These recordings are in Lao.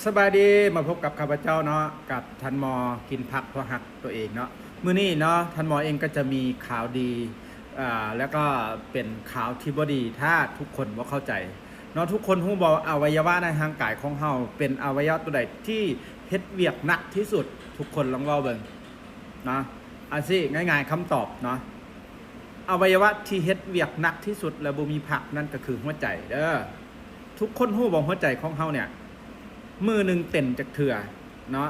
ສະບາຍດີ ມາພົບກັບຂ້າພະເຈົ້າເນາະ ກັບທ່ານໝໍກິນຜັກເພາະຮັກຕົວເອງເນາະ. ມື້ນີ້ເນາະ ທ່ານໝໍເອງກໍຈະມີຂ່າວດີ ອາ ແລ້ວກໍເປັນຂ່າວທີ່ບໍ່ດີ ຖ້າທຸກຄົນບໍ່ເຂົ້າໃຈເນາະ. ທຸກຄົນຮູ້ບໍ່ ອະໄວຍະວະໃນຮ່າງກາຍຂອງເຮົາ ເປັນອະໄວຍະວະຕົວໃດທີ່ເຮັດວຽກໜັກທີ່ສຸດ? ທຸກຄົນລອງເວົ້າເບິ່ງເນາະ. ອາ ຊີ້ ງ່າຍໆ ຄຳຕອບເນາະ ອະໄວຍະວະທີ່ເຮັດວຽກໜັກທີ່ສຸດ ແລະ ບໍ່ມີພັກ ນັ້ນກໍຄືຫົວໃຈເດີ້. ທຸກຄົນຮູ້ບໍ່ ຫົວໃຈຂອງເຮົາເນີ້ຍ ມື້ໜຶ່ງເຕັ້ນຈັກເທື່ອເນາະ?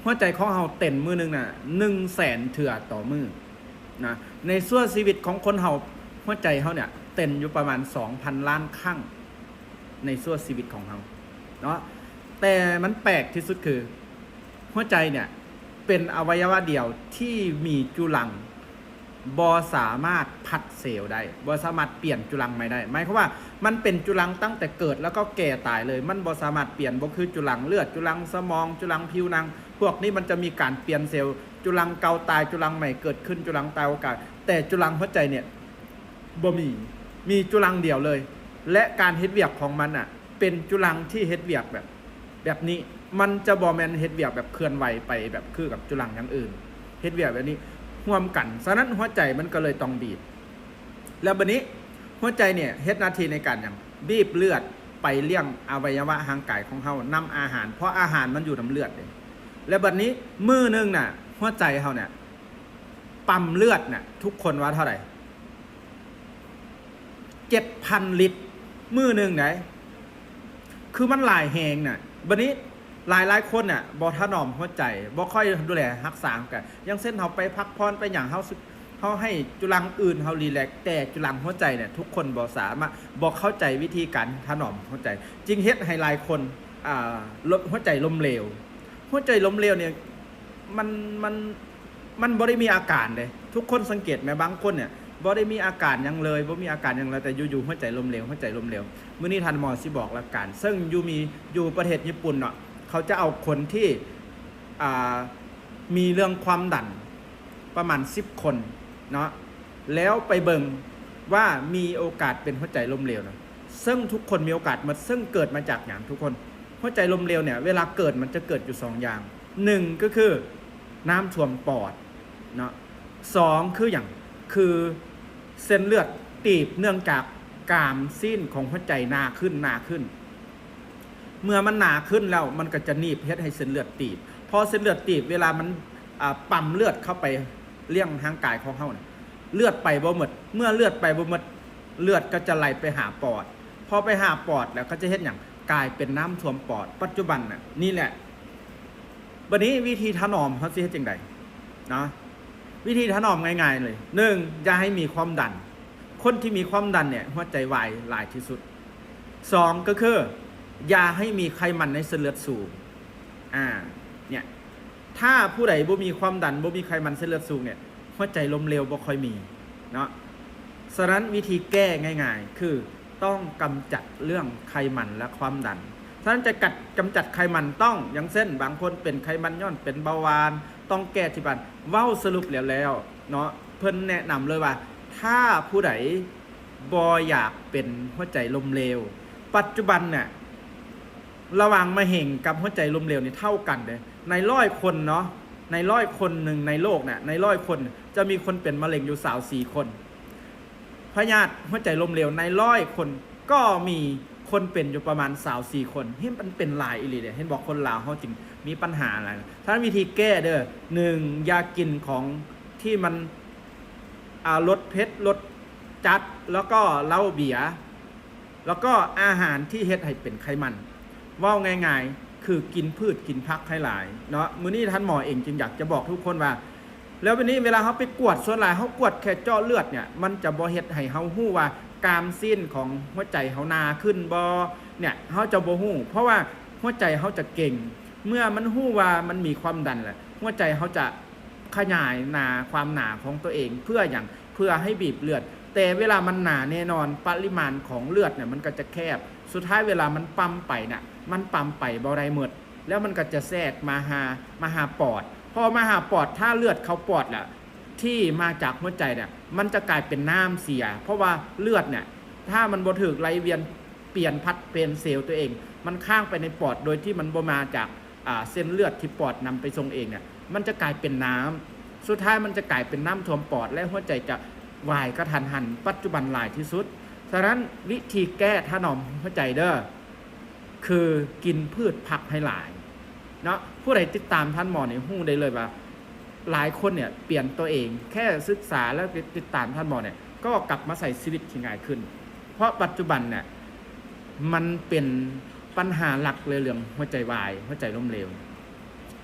ຫົວໃຈຂອງເຮົາເຕັ້ນມື້ໜຶ່ງນະ ໜຶ່ງແສນເທື່ອຕໍ່ມື້ນະ. ໃນຊົ່ວຊີວິດຂອງຄົນເຮົາ ຫົວໃຈເຮົາເນີ້ຍເຕັ້ນຢູ່ປະມານສອງພັນລ້ານຄັ້ງ ໃນຊົ່ວຊີວິດຂອງເຮົາເນາະ. ແຕ່ມັນແປກທີ່ສຸດຄື ຫົວໃຈເນີ້ຍເປັນອະໄວຍະວະດຽວທີ່ມີຈຸລັງ ບໍ່ສາມາດພັດເຊວໄດ້ ບໍ່ສາມາດປ່ຽນຈຸລັງໃໝ່ໄດ້. ໝາຍຄວາມວ່າມັນເປັນຈຸລັງຕັ້ງແຕ່ເກີດ ແລ້ວກໍແກ່ຕາຍເລີຍ. ມັນບໍ່ສາມາດປ່ຽນ ບໍ່ຄືຈຸລັງເລືອດ, ຈຸລັງສະໝອງ, ຈຸລັງຜິວໜັງ. ພວກນີ້ມັນຈະມີການປ່ຽນເຊວ, ຈຸລັງເກົ່າຕາຍ, ຈຸລັງໃໝ່ເກີດຂຶ້ນ, ຈຸລັງເກົ່າເກີດ. ແຕ່ຈຸລັງຫົວໃຈເນີ້ຍບໍ່ມີ, ມີຈຸລັງດຽວເລີຍ. ແລະ ການເຮັດວຽກຂອງມັນນະ ເປັນຈຸລັງທີ່ເຮັດວຽກແບບ ແບບນີ້ ມັນຈະບໍ່ແມ່ນເຮັດວຽກແບບເຄື່ອນໄຫວໄປແບບຄືກັບຈຸລັງຢ່າງອື່ນ ເຮັດວຽກແບບນີ້ຮ່ວມກັນ. ສະນັ້ນຫົວໃຈມັນກໍເລີຍຕ້ອງບີບ. ແລ້ວບັດນີ້ຫົວໃຈເນີ້ຍເຮັດໜ້າທີ່ໃນການຫຍັງ? ບີບເລືອດໄປລ້ຽງອະໄວຍະວະຮ່າງກາຍຂອງເຮົານຳອາຫານ ເພາະອາຫານມັນຢູ່ນຳເລືອດເດ້. ແລ້ວບັດນີ້ມື້ໜຶ່ງນະ ຫົວໃຈເຮົາເນີ້ຍ ປ້ຳເລືອດນະ ທຸກຄົນວ່າເທົ່າໃດ? ເຈັດພັນລິດ ມື້ໜຶ່ງໃດ໋ ຄືມັນຫຼາຍແຮງນະ. ບັດນີ້ຫຼາຍໆຄົນນະ ບໍ່ຖະໜອມຫົວໃຈ ບໍ່ຄ່ອຍດູແລຮັກສາກັນ. ຢ່າງເຊັ່ນ ເຮົາໄປພັກຜ່ອນໄປຫຍັງ ເຮົາ ເຮົາໃຫ້ຈຸລັງອື່ນເຮົາຣີແລັກ ແຕ່ຈຸລັງຫົວໃຈເນຍ ທຸກຄົນບໍ່ສາມາດ ບໍ່ເຂົ້າໃຈວິທີການຖະໜອມຫົວໃຈ ຈຶ່ງເຮັດໃຫ້ຫຼາຍຄົນ ອ່າ ລົມ ຫົວໃຈລົ້ມເຫຼວ. ຫົວໃຈລົ້ມເຫຼວເນຍ ມັນ ມັນ ມັນບໍ່ໄດ້ມີອາການເດ້. ທຸກຄົນສັງເກດໄໝ? ບາງຄົນເນຍບໍ່ໄດ້ມີອາການຫຍັງເລີຍ ບໍ່ມີອາການຫຍັງເລີຍ ແຕ່ຢູ່ໆຫົວໃຈລົ້ມເຫຼວ ຫົວໃຈລົ້ມເຫຼວ. ມື້ນີ້ທ່ານໝໍຊິບອກຫຼັກການ ເຊິ່ງຢູ່ມີ ຢູ່ປະເທດຍີ່ປຸ່ນເນາະ ເຂົາຈະເອົາຄົນທີ່ ອ່າ ມີເລື່ອງຄວາມດັນປະມານສິບຄົນເນາະ ແລ້ວໄປເບິ່ງວ່າມີໂອກາດເປັນຫົວໃຈລົ້ມເຫຼວນະ ເຊິ່ງທຸກຄົນມີໂອກາດໝົດ. ເຊິ່ງເກີດມາຈາກຫຍັງ? ທຸກຄົນ ຫົວໃຈລົ້ມເຫຼວເນຍ ເວລາເກີດມັນຈະເກີດຢູ່ສອງຢ່າງ. ໜຶ່ງກໍຄືນ້ຳຖ້ວມປອດເນາະ. ສອງຄືຫຍັງ? ຄືເສັ້ນເລືອດຕີບ ເນື່ອງຈາກກາມຊີ້ນຂອງຫົວໃຈໜາຂຶ້ນ ໜາຂຶ້ນ. ເມື່ອມັນໜາຂຶ້ນແລ້ວ ມັນກໍຈະໜີບ ເຮັດໃຫ້ເສັ້ນເລືອດຕີບ. ພໍເສັ້ນເລືອດຕີບ ເວລາມັນ ອ່າ ປ້ຳເລືອດເຂົ້າໄປລ້ຽງຮ່າງກາຍຂອງເຮົານະ ເລືອດໄປບໍ່ໝົດ. ເມື່ອເລືອດໄປບໍ່ໝົດ ເລືອດກໍຈະໄຫຼໄປຫາປອດ. ພໍໄປຫາປອດແລ້ວ ກໍຈະເຮັດຫຍັງ? ກາຍເປັນນ້ຳຖ້ວມປອດ. ປັດຈຸບັນນະ ນີ້ແຫຼະ ບັດນີ້ວິທີຖະໜອມເຮົາຊິເຮັດຈັ່ງໃດນະ? ວິທີຖະໜອມງ່າຍໆເລີຍ ໜຶ່ງ ຢ່າໃຫ້ມີຄວາມດັນ. ຄົນທີ່ມີຄວາມດັນເນຍ ຫົວໃຈວາຍຫຼາຍທີ່ສຸດ. ສອງ ກໍຄື ຢ່າໃຫ້ມີໄຂມັນໃນເສັ້ນເລືອດສູງ. ອາ ເນຍ ຖ້າຜູ້ໃດບໍ່ມີຄວາມດັນ ບໍ່ມີໄຂມັນເສັ້ນເລືອດສູງເນຍ ຫົວໃຈລົ້ມເຫຼວບໍ່ຄ່ອຍມີເນາະ. ສະນັ້ນວິທີແກ້ງ່າຍໆ ຄືຕ້ອງກຳຈັດເລື່ອງໄຂມັນ ແລະ ຄວາມດັນ. ສະນັ້ນຈະກັດ ກຳຈັດໄຂມັນຕ້ອງ ຢ່າງເຊັ່ນ ບາງຄົນເປັນໄຂມັນຍ້ອນເປັນເບົາຫວານ ຕ້ອງແກ້ທີ່ບ້ານ. ເວົ້າສະຫຼຸບແລ້ວໆເນາະ ເພິ່ນແນະນຳເລີຍວ່າ ຖ້າຜູ້ໃດບໍ່ຢາກເປັນຫົວໃຈລົ້ມເຫຼວ ປັດຈຸບັນນະ ລະຫວ່າງມະເຮັງກັບຫົວໃຈລົ້ມເຫຼວນີ້ເທົ່າກັນເດ້. ໃນຮ້ອຍຄົນເນາະ ໃນຮ້ອຍຄົນໜຶ່ງໃນໂລກນະ ໃນຮ້ອຍຄົນຈະມີຄົນເປັນມະເຮັງຢູ່ຊາວສີ່ຄົນ. ພະຍາດຫົວໃຈລົ້ມເຫຼວໃນຮ້ອຍຄົນກໍມີຄົນເປັນຢູ່ປະມານຊາວສີ່ຄົນ. ເຫັນມັນເປັນຫຼາຍອີ່ຫຼີເດ້ ເຫັນບໍ່? ຄົນລາວເຮົາຈຶ່ງມີບັນຫາຫຼາຍ. ຖ້າວິທີແກ້ເດີ້ ໜຶ່ງ ຢ່າກິນຂອງທີ່ມັນ ອ່າ ລົດເຜັດ ລົດຈັດ ແລ້ວກໍເຫຼົ້າເບຍ ແລ້ວກໍອາຫານທີ່ເຮັດໃຫ້ເປັນໄຂມັນ. ເວົ້າງ່າຍໆ ຄືກິນພືດກິນຜັກໃຫ້ຫຼາຍເນາະ. ມື້ນີ້ທ່ານໝໍເອງຈຶ່ງຢາກຈະບອກທຸກຄົນວ່າ ແລ້ວບັດນີ້ເວລາເຮົາໄປກວດ ສ່ວນຫຼາຍເຮົາກວດແຄ່ເຈາະເລືອດເນຍ ມັນຈະບໍ່ເຮັດໃຫ້ເຮົາຮູ້ວ່າກາມຊີ້ນຂອງຫົວໃຈເຮົາໜາຂຶ້ນບໍ່ເນຍ ເຮົາຈະບໍ່ຮູ້ ເພາະວ່າຫົວໃຈເຮົາຈະເກັງ. ເມື່ອມັນຮູ້ວ່າມັນມີຄວາມດັນແລ້ວ ຫົວໃຈເຮົາຈະຂະຫຍາຍໜາ ຄວາມໜາຂອງຕົວເອງ. ເພື່ອຫຍັງ? ເພື່ອໃຫ້ບີບເລືອດ. ແຕ່ເວລາມັນໜາແນ່ນອນ ປະລິມານຂອງເລືອດເນຍ ມັນກໍຈະແຄບ. ສຸດທ້າຍເວລາມັນປ້ຳໄປນະ ມັນປ້ຳໄປບໍ່ໄດ້ໝົດ ແລ້ວມັນກໍຈະແຊກມາຫາ ມາຫາປອດ. ພໍມາຫາປອດ ຖ້າເລືອດເຂົ້າປອດແລ້ວ ທີ່ມາຈາກຫົວໃຈເນຍ ມັນຈະກາຍເປັນນ້ຳເສຍ ເພາະວ່າເລືອດເນຍ ຖ້າມັນບໍ່ຖືກໄຫຼວຽນປ່ຽນຜັດປ່ຽນເຊວຕົວເອງ ມັນຄ້າງໄປໃນປອດໂດຍທີ່ມັນບໍ່ມາຈາກ ອ່າ ເສັ້ນເລືອດທີ່ປອດນຳໄປສົ່ງເອງເນ່ຍ ມັນຈະກາຍເປັນນ້ຳ ສຸດທ້າຍມັນຈະກາຍເປັນນ້ຳຖ້ວມປອດ ແລະ ຫົວໃຈຈະວາຍກະທັນຫັນ ປັດຈຸບັນຫຼາຍທີ່ສຸດ. ສະນັ້ນ ວິທີແກ້ຖະໜອມຫົວໃຈເດີ້ ຄືກິນພືດຜັກໃຫ້ຫຼາຍເນາະ. ຜູ້ໃດຕິດຕາມທ່ານໝໍນີ້ຮູ້ໄດ້ເລີຍວ່າ ຫຼາຍຄົນເນ່ຍປ່ຽນຕົວເອງ ແຄ່ສຶກສາແລ້ວຕິດຕາມທ່ານໝໍເນ່ຍ ກໍກັບມາໃຊ້ຊີວິດທີ່ງ່າຍຂຶ້ນ. ເພາະປັດຈຸບັນເນ່ຍ ມັນເປັນບັນຫາຫຼັກເລີຍເລື່ອງຫົວໃຈວາຍ ຫົວໃຈລົ້ມເຫຼວ.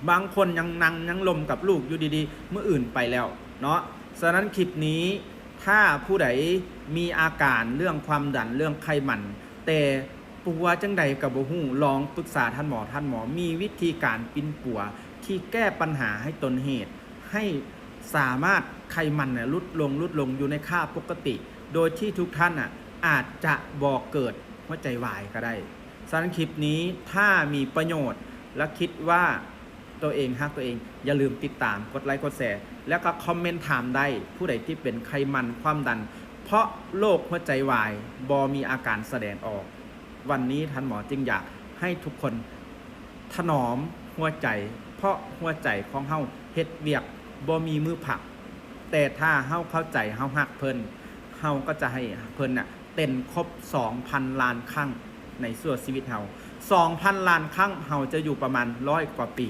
ບາງຄົນຍັງນັ່ງຍັງລົມກັບລູກຢູ່ດີໆ ມື້ອື່ນໄປແລ້ວເນາະ. ສະນັ້ນຄລິບນີ້ ຖ້າຜູ້ໃດມີອາການເລື່ອງຄວາມດັນ ເລື່ອງໄຂມັນ ແຕ່ປົວຈັ່ງໃດກໍບໍ່ຮູ້ ລອງປຶກສາທ່ານໝໍ. ທ່ານໝໍມີວິທີການປິ່ນປົວທີ່ແກ້ປັນຫາໃຫ້ຕົ້ນເຫດ ໃຫ້ສາມາດໄຂມັນນະຫຼຸດລົງ ຫຼຸດລົງຢູ່ໃນຄ່າປົກກະຕິ ໂດຍທີ່ທຸກທ່ານນະອາດຈະບໍ່ເກີດຫົວໃຈວາຍກໍໄດ້. ສະນັ້ນຄລິບນີ້ ຖ້າມີປະໂຫຍດ ແລະ ຄິດວ່າຕົວເອງຮັກຕົວເອງ ຢ່າລືມຕິດຕາມ ກົດໄລ ກົດແຊ ແລ້ວກໍຄອມເມັນຖາມໄດ້. ຜູ້ໃດທີ່ເປັນໄຂມັນ ຄວາມດັນ ເພາະໂລກຫົວໃຈວາຍ ບໍ່ມີອາການສະແດງອອກ. ວັນນີ້ທ່ານໝໍຈຶ່ງຢາກໃຫ້ທຸກຄົນຖະໜອມຫົວໃຈ ເພາະຫົວໃຈຂອງເຮົາເຮັດວຽກບໍ່ມີມື້ພັກ. ແຕ່ຖ້າເຮົາເຂົ້າໃຈ ເຮົາຮັກເພິ່ນ ເຮົາກໍຈະໃຫ້ເພິ່ນນະເຕັ້ນຄົບສອງພັນລ້ານຄັ້ງໃນຊົ່ວຊີວິດເຮົາ. ສອງພັນລ້ານຄັ້ງ ເຮົາຈະຢູ່ປະມານຮ້ອຍກວ່າປີ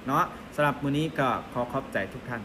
ເນາະ. ສຳລັບມື້ນີ້ກໍຂໍຂອບໃຈທຸກທ່ານ.